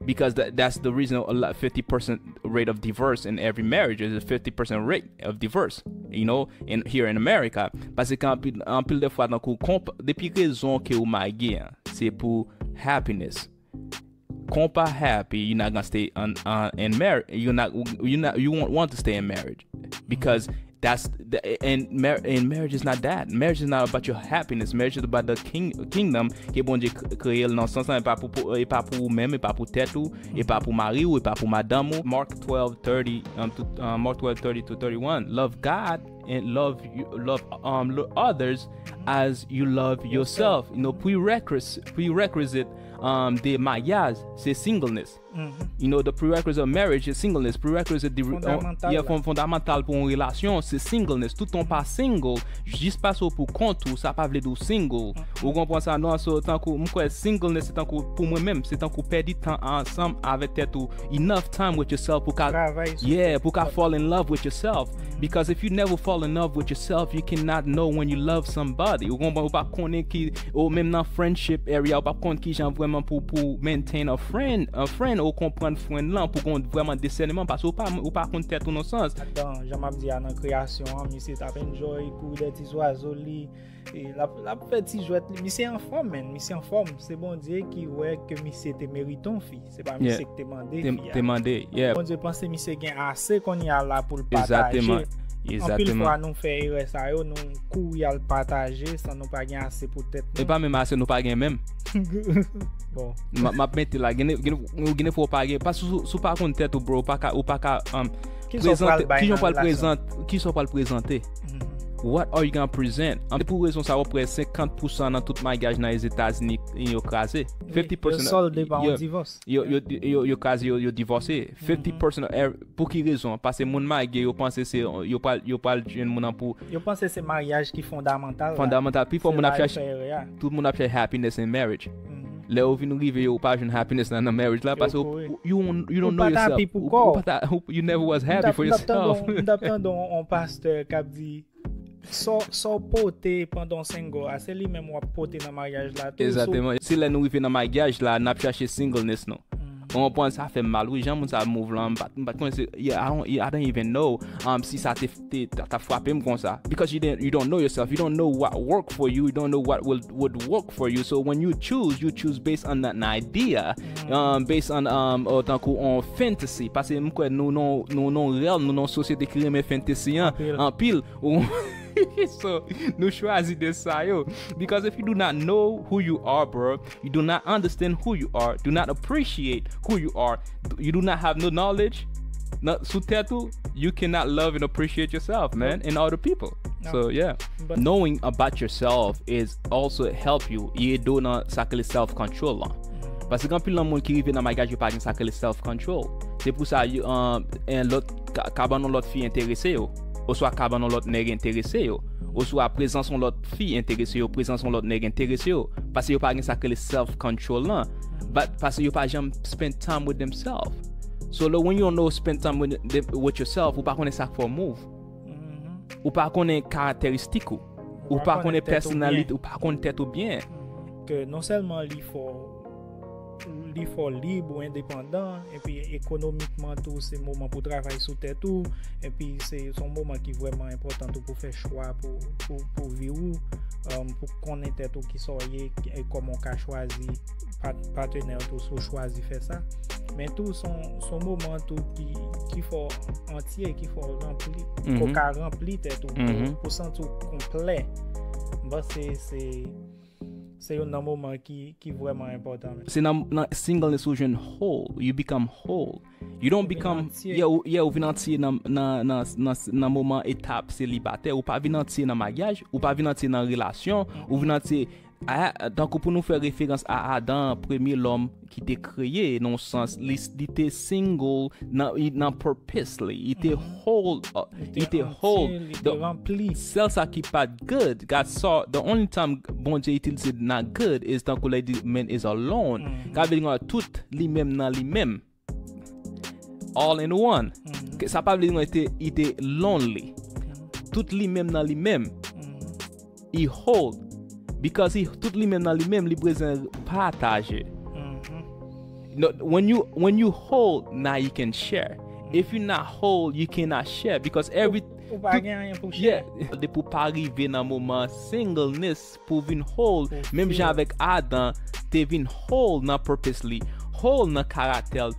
Because that, that's the reason a lot, fifty percent rate of divorce in every marriage is a fifty percent rate of divorce, you know, in, here in America. Paske anpil, anpil de fwa, tankou, konp-, depi rezon ke ou marye an, se pou happiness. Compa happy, you're not gonna stay on, on in marriage. You're not, you're not, you won't want to stay in marriage because that's the, and mar-, and marriage is not that. Marriage is not about your happiness. Marriage is about the king, kingdom ke Bondye k-, kreye l nan sans lan. E pa pou, pou, e pa pou ou menm, e pa pou tèt ou, e pa pou mari ou, e pa pou madanm ou. Mark twelve thirty, um, to, uh, Mark twelve thirty to thirty-one. Love God and love you, love, um, lo-, others as you love yourself. You know, prerequis-, prerequisite, um, de maryaj, se singleness. You know, the prerequisite of marriage is singleness. Prerequisite de, yeah, fon-, fondamantal pou yon relasyon, se singleness. Tout tan w pa single, jis paske w pou kont ou, sa pa vle di w single. Ou konprann sa, non? So, tankou, m kwè singleness, se tankou, pou mwen menm, se tankou pèdi tan ansanm avèk tèt ou. Enough time with yourself pou ka, yeah, pou ka fall in love with yourself. Because if you never fall in love with yourself, you cannot know when you love somebody. Ou konprann, ou pa konnen ki, ou menm nan friendship area, ou pa konn ki jan vrèman pou, pou maintain a friend, a friend, ou konprann friend lan, pou gon vrèman discernement, paske ou pa, ou pa konn tèt ou nan sans. Adan, jan m ap di a, nan kreyasyon an, misye t ap enjoy, kouri dèyè ti zwazo li, e l ap, l ap fè ti jwèt li. Misye anfòm, man, misye anfòm. Se Bondye ki wè ke misye te merite yon fi. Se pa misye ki te mande fi a. Te mande, yeah. Bondye panse misye gen ase kounye a la pou l pataje. Egzakteman. Anpil fwa nou fè erè sa yo, nou kouri al pataje san nou pa gen ase pou tèt nou. E pa menm ase, nou pa gen menm. Bon. M ap mete la, gen gen gen fwa ou pa gen, paske si w pa konn tèt ou, bro, ou pa ka, ou pa ka, um, prezante, kijan w pral prezante, kijan w pral prezante. What are you gonna present? An, se pou rezon sa, w ap wè senkant pousan nan tout maryaj nan Etazini yo kraze. Fifty percent yo solde pa yon divòs. Yo, yo, yo, yo kraze, yo, yo divòse. Fifty percent of ev-, pou ki rezon? Paske moun marye, yo panse se, yo pral, yo pral jwenn moun nan pou. Yo panse se maryaj ki fondamantal la. Fondamantal. Pifò moun ap chèche, tout moun ap chèche happiness in marriage. Lè yo vin rive, yo pa jwenn happiness la nan marriage la, paske you, you don't know yourself. Ou pa t happy pou kò w. Ou pa ta, you never was happy for yourself. M t ap tande yon pastè k ap di, sa w pote pandan w single a, se li menm w ap pote nan maryaj la tou. Egzakteman. Se lè nou rive nan maryaj la, n ap chache singleness nou. Ou konprann, sa fè m mal, wi, jan moun sa move lan, m pa t, m pa t konnen se, yeah, I don't, I don't even know, um, si sa te, te, ta, ta frape m konsa. Because you didn't, you don't know yourself, you don't know what work for you, you don't know what will, would work for you. So when you choose, you choose based on an idea, um, based on, um, uh, tankou on fantasy. Paske m kwè nou, nou, nou, nou rèl, nou nan sosyete ki renmen fantasy an, anpil. So, nou chwazi de sa yo. Because if you do not know who you are, bro, you do not understand who you are, do not appreciate who you are, you do not have no knowledge, nan, sou tèt ou, you cannot love and appreciate yourself, man, and other people. So, yeah. Knowing about yourself is also help you. Li ede w nan sa k rele self control lan. Paske gen anpil nan moun ki rive nan maryaj, yo pa gen sa k rele self control. Se pou sa, yo, um, en lòt, ka-, kabann yon lòt fi enterese yo. Oswa kabann yon lòt nèg enterese yo. Oswa prezans yon lòt fi enterese yo, prezans yon lòt nèg enterese yo. Paske yo pa gen sa k rele self control lan. But, paske yo pa janm spend time with themselves. So, lè, when you don't know spend time with, them, with yourself, ou pa konnen sa k fè w move. Ou pa konnen karakteristik ou. Ou pa konnen pèsonalite, ou pa konn tèt ou byen. Ke non sèlman li fè w, li fè w lib ou endepandan, epi ekonomikman tou, se moman pou travay sou tèt ou, epi se, se yon moman ki vrèman enpòtan tou pou fè chwa pou, pou, pou vi ou, um, pou konnen tèt ou, kisa w ye, e kòman w ka chwazi pat-, patnè w tou, si w chwazi fè sa. Men tou, se yon, se yon moman tou ki, ki fè w antye, ki fè w ranpli, ke w ka ranpli tèt ou, pou, pou santi w konplè. M panse se, se youn nan moman ki, ki vrèman enpòtan. Se nan, nan singleness ou jwenn whole, you become whole. You don't become, yeah, ou, yeah, ou vin antye nan, nan, nan, nan, nan moman etap selibatè. Ou pa vin antye nan maryaj, ou pa vin antye nan relasyon, ou vin antye a, tankou pou nou fè referans a Adan, premye lòm ki te kreye, nan yon sans, li, li te single, nan, li, nan purposely, li te whole, uh, li te whole. Li te ranpli. Sèl sa ki pa t good, God saw, the only time Bondye itilize not good is tankou lè li di man is alone. Ka vle di tout li menm nan li menm. All in one. Ke sa pa vle di li te, li te lonely. Tout li menm nan li menm. He whole. Because he, tout li menm nan li menm, li bezwen pataje. No, when you, when you whole, now you can share. If you not whole, you cannot share because every, ou pa gen anyen pou share. Yeah. Depi w pa rive nan moman singleness, pou vin whole, menm jan avèk Adan te vin whole nan purpose li, whole nan karaktè l,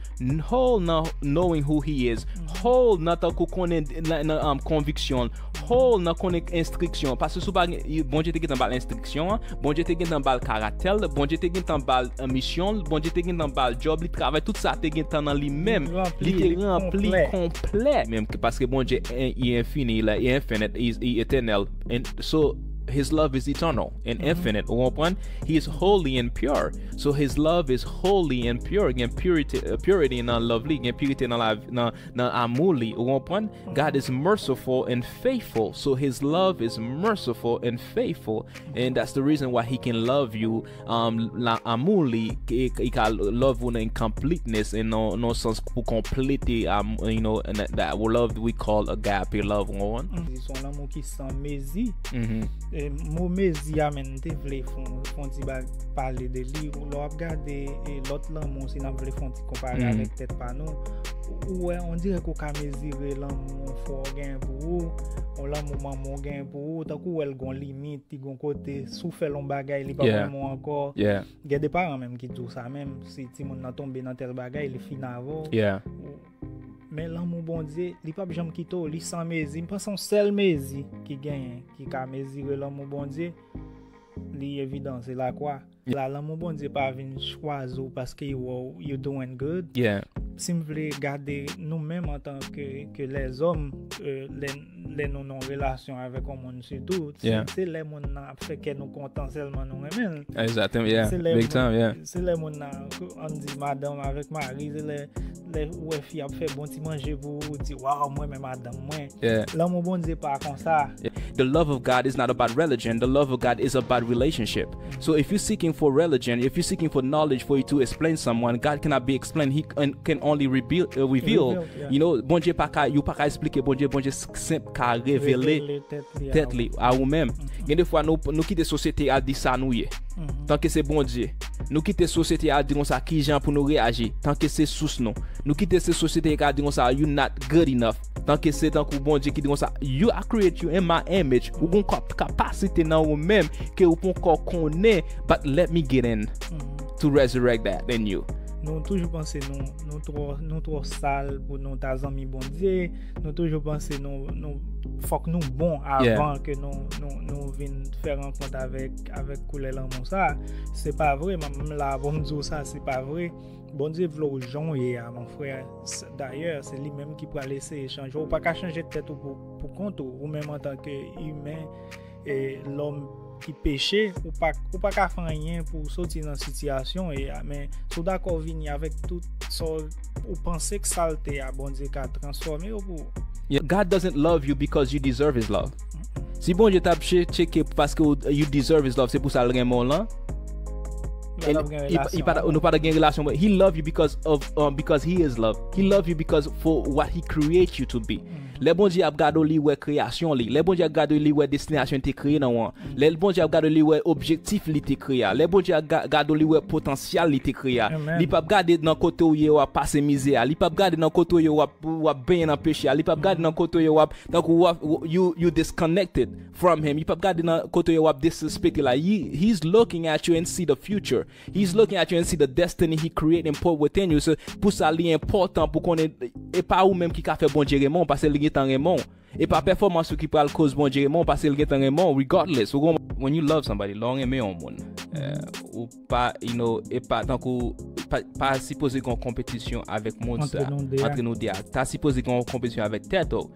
whole nan knowing who he is, whole nan tankou konnen nan, nan, um, konviksyon l, whole nan konnen enstriksyon, paske si w pa gen, Bondye te gentan ba l enstriksyon an, Bondye te gentan ba l karaktè l, Bondye te gentan ba l, uh, misyon l, Bondye te gentan ba l job li, travay, tout sa te gentan nan li menm, li te ranpli konplè menm, paske Bondye, eh, li enfini, li infinite, li etènèl, and so his love is eternal and infinite. Ou konprann? He is holy and pure. So his love is holy and pure. Gen purity, uh, purity nan love li, gen pirite nan la, nan, nan amou li. Ou konprann? God is merciful and faithful. So his love is merciful and faithful. And that's the reason why he can love you. Um, la, amou li, ki, ki ka love ou nan completeness, and nan, nan sans pou konplete, um, you know, and that, that love we call agape love, ou konprann? Se yon lanmou ki san mezi. E mo mezi a, men, m te vle fon, fon ti bag pale de li. Lè w ap gade e lòt lanmou, si n ap vle fon ti konpare avèk tèt pa nou, ou wè, on dirè ke w ka mezire lanmou yon frè w gen pou ou, yon lanmou manman w gen pou ou, tankou w wè l gon limit, li gon kote, si w fè l yon bagay, li p ap renmen w ankò. Gen de paran menm ki di w sa menm, si timoun nan tonbe nan tèl bagay, li fini avè w. Men lanmou Bondye, li p ap janm kite w, li san mezi. M panse yon sèl mezi ki genyen, ki ka mezire lanmou Bondye, li evidan, se lakwa. La, lanmou Bondye pa vin chwazi w paske li wè w, you doing good. Si m vle gade nou menm antanke, ke lèzòm, euh, lè, lè nou nan relasyon avèk yon moun sitou, se, se lè moun nan ap fè kè nou kontan sèlman nou renmen l. Se lè moun, se lè moun nan, ann di madanm avèk mari, se lè, lè ou wè fi ap fè bon ti manje pou ou, ou di, "Waw, mwen renmen madanm mwen." Lanmou Bondye pa konsa. The love of God is not about religion. The love of God is about relationship. So if you're seeking for religion, if you're seeking for knowledge for you to explain someone, God cannot be explained. He can, can only reveal. Uh, reveal. You know, Bondye pa ka, you pa ka explike Bondye, Bondye senp ka revele tèt li a ou menm. Gen de fwa nou, nou kite sosyete a di sa nou ye. Tanke se Bondye. Nou kite sosyete a di konsa kijan pou nou reyaji. Tanke se sous nou. Nou kite se sosyete a di konsa, "You not good enough." Tanke se tankou Bondye ki di konsa, "You, I create you in my image." Ou gon kap-, kapasite nan ou menm ke ou poko konnen, but let me get in to resurrect that in you. Nou toujou panse nou, nou twò, nou twò sal pou nou ta zanmi Bondye. Nou toujou panse nou, nou, fòk nou bon avan ke nou, nou, nou vin fè rankont avèk, avèk koulè lanmou sa. Se pa vre, m, m la pou m di w sa, se pa vre. Bondye vle w jan w ye a, mon frè. Dayè, se li menm ki pral eseye chanje w. Ou pa ka chanje tèt ou pou, pou kont ou. Ou menm antanke imen, e lòm ki peche, ou pa, ou pa ka fè anyen pou w soti nan sitiyasyon w ye a. Men, si w dakò vini avèk tout sa w, ou panse k salte a, Bondye ka transfòme yo pou ou. God doesn't love you because you deserve his love. Si Bondye t ap che-, tcheke paske w, you deserve his love, se pou sa l renmen w lan. Nou pa ta gen relasyon, but he love you because of, um, because he is love. He love you because for what he create you to be. Lè Bondye ap gade w, li wè kreyasyon li. Lè Bondye ap gade w, li wè destinasyon li te kreye nan w an. Lè Bondye ap gade w, li wè objektif li te kreye a. Lè Bondye ap ga-, gade w, li wè potansyèl li te kreye a. Li p ap gade nan kote w ye w ap pase mizè a. Li p ap gade nan kote w ye w ap, w ap benyen nan peche a. Li p ap gade nan kote w ye w ap, tankou w ap, you, you disconnected from him. Li p ap gade nan kote w ye w ap disrespected la. He, he's looking at you and see the future. He's looking at you and see the destiny he create and put within you. So, pou sa, li enpòtan pou konnen, e pa ou menm ki ka fè Bondye renmen w, paske li gentan renmen w. E pa pèfòmans ou ki pral koz Bondye renmen w, paske li gentan renmen w, regardless. Ou gon-, when you love somebody, lè w renmen yon moun, eh, ou pa, you know, e pa tankou, pa, pa sipoze gen yon konpetisyon avèk moun sa, antre nou de a. Ta sipoze gen yon konpetisyon avèk tèt ou.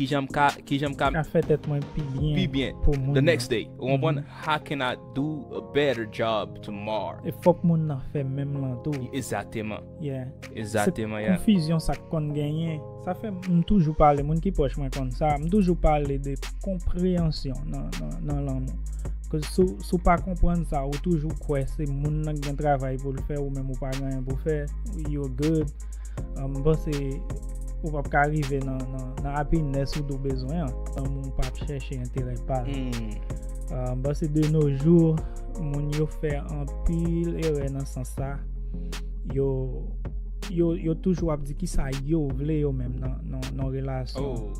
Kijan m ka, kijan m ka fè tèt mwen pi byen, pi byen pou moun nan. The next day. Ou konprann? How can I do a better job tomorrow? E fòk moun nan fè menm lan tou. Egzakteman. Egzakteman, yeah. Konfizyon sa k konn genyen. Sa fè m toujou pale, moun ki pwòch mwen konn sa, m toujou pale de konpreyansyon nan, nan, nan lanmou. Ke si w, si w pa konprann sa, ou toujou kwè se moun nan ki gen travay pou l fè, ou menm ou pa gen anyen pou fè, you're good. M panse ou p ap ka rive nan, nan, nan happiness ou di w bezwen an. Lanmou pa ap chèche enterè pa l. M panse de nos jours, moun yo fè anpil erè nan sans sa. Yo, yo, yo toujou ap di kisa yo vle yo menm nan, nan, nan relasyon.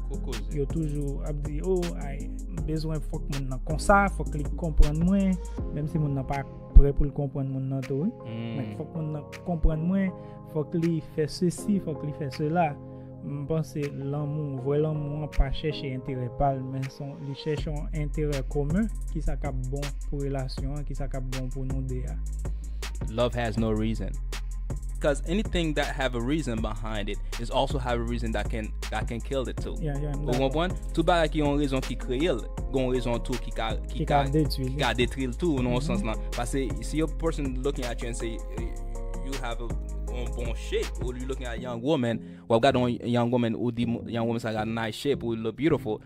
Yo toujou ap di, "Oh, ay, m bezwen fòk moun nan konsa, fòk li konprann mwen." Menm si moun nan pa prè pou l konprann moun nan tou, wi. Men fòk moun nan konprann mwen, fòk li fè sesi, fòk li fè sela. M panse lanmou, vrè lanmou an pa chèche enterè pa l, men son, li chèche yon enterè komen, kisa k ap bon pou relasyon an, kisa k ap bon pou nou de a. Love has no reason. Because anything that have a reason behind it is also have a reason that can, that can kill it too. Ou konprann? Tout bagay ki yon rezon ki kreye l, gon rezon tou ki ka, ki ka detwi l tou nan yon sans lan. Paske si yon person looking at you and say, eh, you have a, yon bon shape, ou you looking at a young woman, w ap gade yon young woman ou di young woman sa got nice shape, ou look beautiful.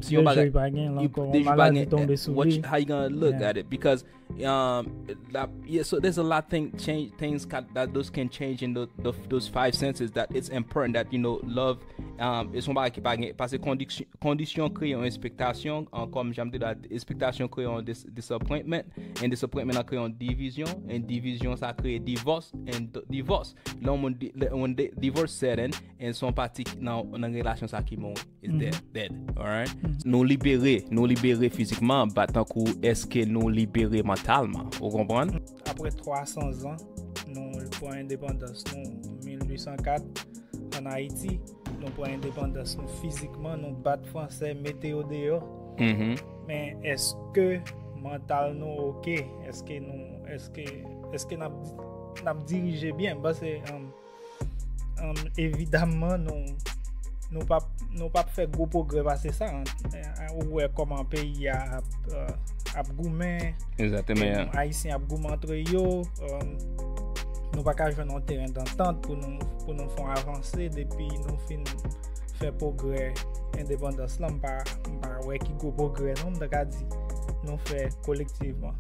Si yon bagay, de jou pa gen l ankò, yon maladi tonbe sou li. How you gonna look at it? Because, um, la, yeah, so there's a lot thing change, things can, that those can change in the, the, those five senses, that it's important that, you know, love Um, e se yon bagay ki pa gen, paske kondisyon, kondisyon kreye yon ekspektasyon, an, kòm jan m te di, ekspektasyon kreye yon dis- disappointment, and disappointment la kreye yon divizyon, and divizyon sa kreye divòs, and d- divòs. Lè yon moun di- lè yon di- divorce set in, and se yon pati ki- nan, nan relasyon sa ki mouri. It's dead, dead, alright? Nou libere, nou libere fizikman, but tankou èske nou libere mantalman? Ou konprann? Apre twa san zan, nou pran endepandans nou mil uit san kat an Ayiti. Nou pran endepandans nou fizikman, nou bat fransè, mete yo deyò. Mhm. Men èske mantal nou oke? Èske nou, èske, èske n ap, n ap dirije byen? M panse, um, um, evidamman, nou, nou p ap, nou p ap fè gwo pwogrè pase sa. An. Ou wè kòman peyi a ap, uh, ap goumen, Exactement. Ayisyen ap goumen antre yo. Um, nou pa ka jwenn yon teren dantant pou nou, pou nou fè yon avanse depi nou fin fè pwogrè endepandans lan. M pa, m pa wè ki gwo pwogrè non, m ta ka di nou fè kolektivman.